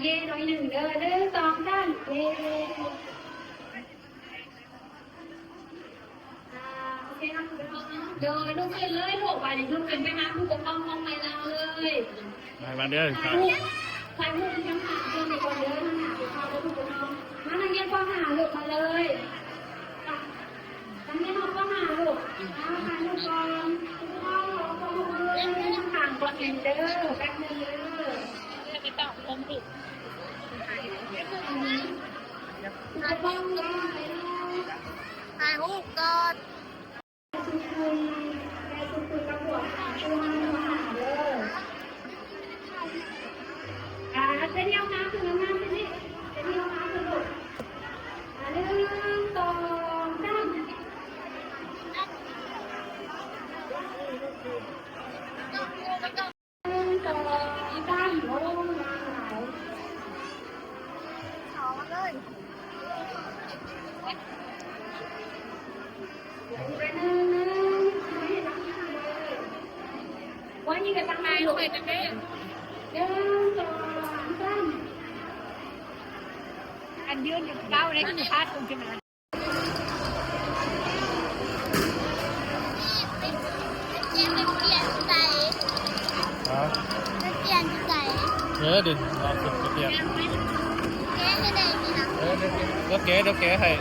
ເຢ້ ໜ້ອຍໜຶ່ງເດີ ໜຶ່ງ ສອງ ສາມ ເຢ້ ອ່າ ໂອເຄເນາະ ໂດຍ ລຸກຂຶ້ນເລີຍລູກ ບາດນີ້ລຸກຂຶ້ນໄປຫາຜູ້ປົກຄອງຂອງໃໝ່ລາວເລີຍ ໄປ ມາເດີ ຖ່າຍຮູບ ຖ່າຍຮູບທາງຂ້າງເດີກ່ອນເດີ ທາງໜ້າຜູ້ປົກຄອງ ມານັກຮຽນ ປ.ຫ້າ ລູກ ມາເລີຍ ໄປ ນັກຮຽນ ປ.ຫ້າ ລູກ ມາຖ່າຍຮູບກ່ອນ ຜູ້ປົກຄອງ ຂໍຄວາມຮ່ວມມືທາງຂ້າງກ່ອນເດີ ແປັບໜຶ່ງເດີ ໄປຕໍ່ເພິ່ນອີກ ຖ່າຍຮູບກ່ອນ ອ່າ ເຈນນີ້ ເອົາໜ້າຂຶ້ນ ເອົາໜ້າຂຶ້ນນີ້ ເຈນນີ້ ເອົາໜ້າຂຶ້ນລູກ ອ່າ ໜຶ່ງ ສອງ ສາມ ໜຶ່ງ ສອງ ສາມ ໂອ້ ງາມຫຼາຍ ເອົາມາເລີຍ ວ່ານີ້ກໍຕັ້ງໃໝ່ລູກ ໜຶ່ງ ສອງ ສາມ ອັນຢືນຢູ່ເກົ່າໃນທີ່ພາດຕົງຂຶ້ນມາ ຮະ ໄປປ່ຽນທີ່ໃດ ເອີ ເດີ ລອງໄປປ່ຽນ ແກ້ໃຫ້ແດ່ນີ້ນະ ເອີ ດຽວແກ້ ດຽວແກ້ໃຫ້.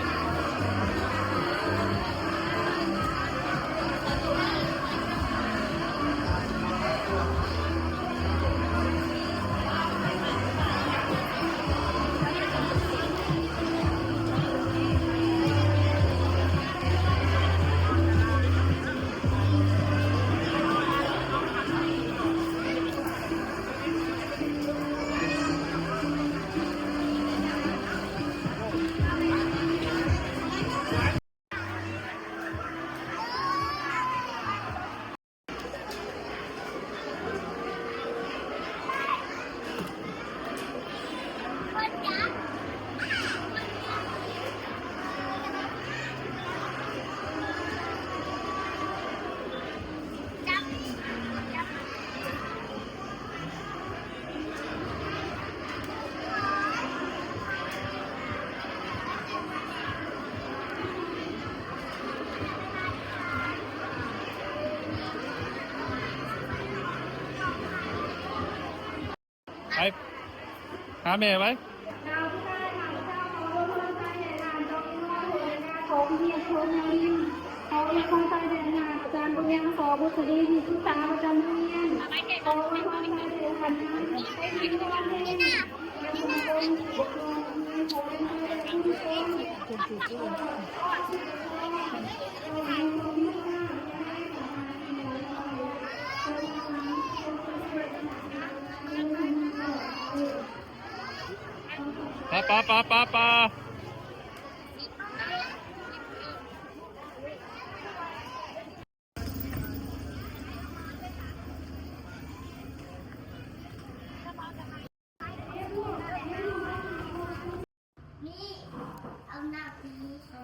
ໄປ ຫາແມ່ໄປ. ຂໍອວຍພອນໃສ່ແດນໜ້າ ອາຈານບຸນຍັງ ສ ບຸດສະດີ ທີ່ປຶກສາປະຈຳໂຮງຮຽນ ຂໍອວຍພອນໃສ່ແດນໜ້າ ໃຫ້ມີຄວາມເຮງ ປາ ປາ ປາ ປາ ປາ. ນີ້ ເອົານ້ຳ ນີ້ ນີ້ເອີ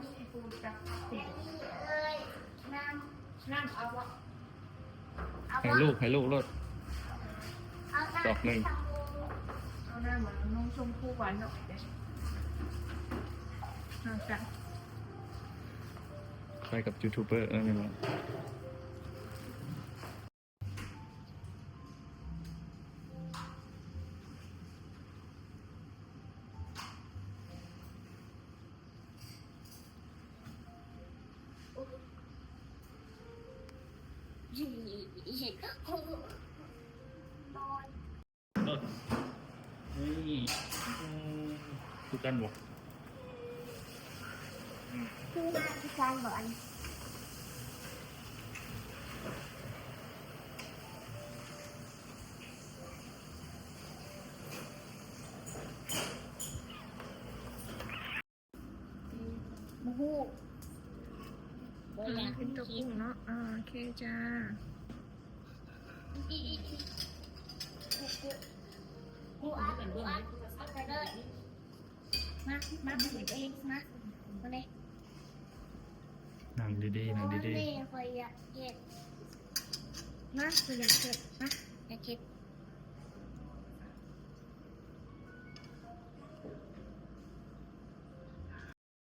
ຍ ນ້ຳ ນ້ຳເອົາບໍ່? ໃຫ້ລູກ ໃຫ້ລູກໂລດ ຈອກໜຶ່ງ ເອົານ້ຳ ເອົານມຊົມພູຫວານໜ້ອຍເດ້ ນ້ຳຈັນ ໄປກັບຢູທູບເບີ ເອີ ແມ່ນບໍ່? ນີ້ ຄືກັນບໍ່? ຄືກັນບໍ່ອັນ? ບໍ່ຮູ້ ບໍ່ຢາກເປັນຕົວຜູ້ເນາະ ອ່າ ໂອເຄຈ້າ ກູອັດ ກູອັດ ມາ ມາ ມາ ມາ ນັ່ງດີໆ ນັ່ງດີໆ ໂອ້ຍ ຂ້ອຍຢາກເຮັດ ມາ ຂ້ອຍຢາກເຮັດ ມາ ຢາກເຮັດ.